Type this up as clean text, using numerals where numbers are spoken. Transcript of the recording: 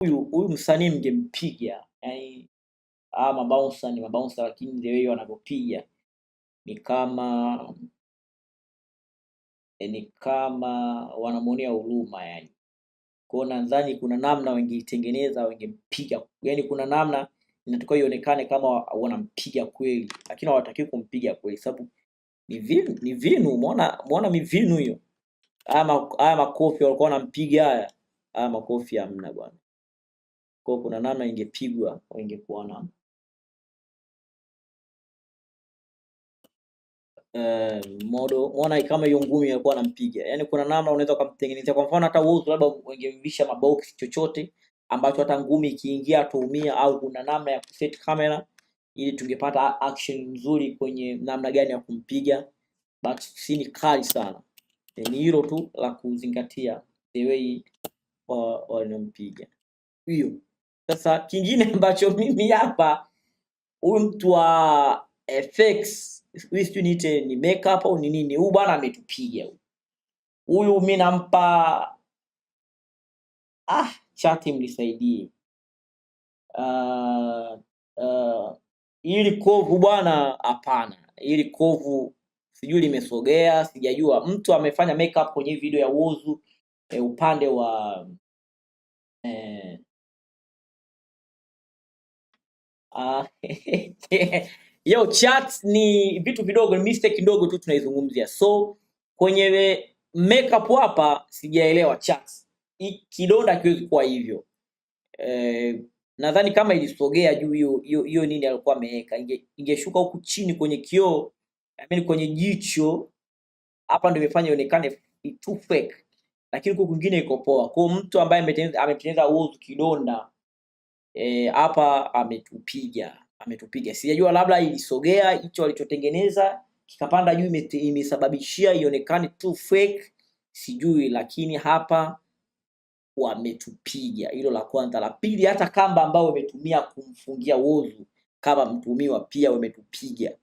Huyu msanii mngempiga, yani hawa mabouncer ni mabouncer, lakini the way wanavyopiga ni kama wanamwonea huruma yani. Kwa hiyo nadhani kuna namna wangeitengeneza, wangempiga, yani kuna namna inatakiwa ionekane kama wanampiga kweli, lakini hawatakiwi kumpiga kweli, sababu ni vinu. Umeona mivinu hiyo. Haya makofi walikuwa wanampiga haya makofi hamna bwana. Kwa hiyo kuna namna ingepigwa wangekuwa na modo. Umeona kama hiyo ngumi alikuwa anampiga, yani kuna namna unaweza ukamtengenezea. Kwa mfano hata Whozu labda wangemvisha mabox chochote ambacho hata ngumi ikiingia ataumia, au kuna namna ya kuset camera ili tungepata action nzuri kwenye namna gani ya kumpiga, but si ni kali sana. Ni hilo tu la kuzingatia, the way walimpiga hiyo. Sasa kingine ambacho mimi hapa, huyu mtu wa FX, huyu sijui niite ni makeup au ni nini, huyu bwana ametupiga huyu. Huyu mi nampa, chat mnisaidie. Ili kovu bwana, hapana, ili kovu sijui limesogea, sijajua mtu amefanya makeup kwenye video ya Whozu upande wa yo chat ni vitu vidogo, ni mistake ndogo tu tunaizungumzia. So kwenye makeup hapa sijaelewa chat, kidonda kiwezi kuwa hivyo. Nadhani kama ilisogea juu hiyo hiyo nini alikuwa ameweka, ingeshuka huku chini kwenye kioo, I mean kwenye jicho hapa ndio imefanya ionekane too fake, lakini huku kwingine iko poa. Kwa mtu ambaye ametengeneza Whozu kidonda hapa ametupiga. Sijajua labda ilisogea hicho alichotengeneza kikapanda juu, imesababishia ionekane too fake, sijui, lakini hapa wametupiga. Hilo la kwanza. La pili, hata kamba ambayo wametumia kumfungia Whozu kama mtuhumiwa pia wametupiga.